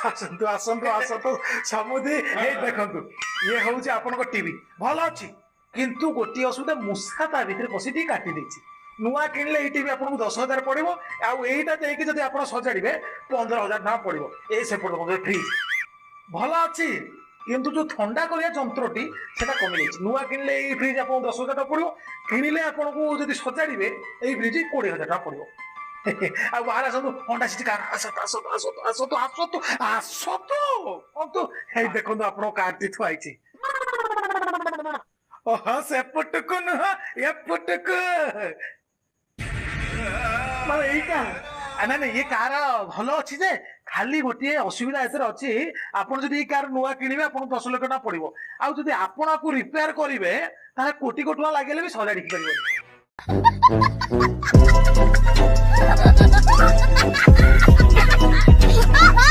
ଆସନ୍ତୁ ଆସନ୍ତୁ ଆସନ୍ତୁ ସମୁଦି। ଏଇ ଦେଖନ୍ତୁ, ଇଏ ହଉଛି ଆପଣଙ୍କ ଟିଭି। ଭଲ ଅଛି, କିନ୍ତୁ ଗୋଟିଏ ଅସୁବିଧା, ମୂଷା ତା ଭିତରେ ପଶି ଟିକେ କାଟି ଦେଇଛି। ନୂଆ କିଣିଲେ ଏଇ ଟିଭି ଆପଣଙ୍କୁ 10,000 ପଡିବ, ଆଉ ଏଇଟା ଦେଇକି ଯଦି ଆପଣ ସଜାଡ଼ିବେ, 15,000 ଟଙ୍କା ପଡିବ। ଏଇ ସେପଟେ ଦେଖନ୍ତୁ, ଫ୍ରିଜ ଭଲ ଅଛି, କିନ୍ତୁ ଯୋଉ ଥଣ୍ଡା କରିବା ଯନ୍ତ୍ରଟି, ସେଟା କମି ଯାଇଛି। ନୂଆ କିଣିଲେ ଏଇ ଫ୍ରିଜ ଆପଣଙ୍କୁ 10,000 ଟଙ୍କା ପଡିବ। କିଣିଲେ ଆପଣଙ୍କୁ ଯଦି ସଜାଡ଼ିବେ, ଏଇ ଫ୍ରିଜ 20,000 ଟଙ୍କା ପଡିବ। ଆଉ ବାହାରେ ଆସନ୍ତୁ, ହୋଣ୍ଡା ସିଟି କାର। ଆସନ୍ତୁ ଆସନ୍ତୁ ଆସନ୍ତୁ ଆସନ୍ତୁ ଆସନ୍ତୁ ଆସନ୍ତୁ ଆସନ୍ତୁ। ଏଇ ଦେଖନ୍ତୁ, ଆପଣଙ୍କ କାରଟି ଥୁଆ ହେଇଛି। ଓହୋ, ସେପଟକୁ ନୁହଁ, ଏପଟକୁ। ମାନେ ଏଇଟା ନାଇଁ ନାଇଁ, ଇଏ କାର ଭଲ ଅଛି ଯେ, ଖାଲି ଗୋଟିଏ ଅସୁବିଧା ଏଥିରେ ଅଛି। ଆପଣ ଯଦି ଏଇ କାର ନୂଆ କିଣିବେ, ଆପଣଙ୍କୁ 10 ଲକ୍ଷ ଟଙ୍କା ପଡିବ। ଆଉ ଯଦି ଆପଣ ଆକୁ ରିପେୟାର କରିବେ, ତାହେଲେ କୋଟି କୋଟି ଟଙ୍କା ଲାଗିଲେ ବି ସଜାଡି ପାରିବନି।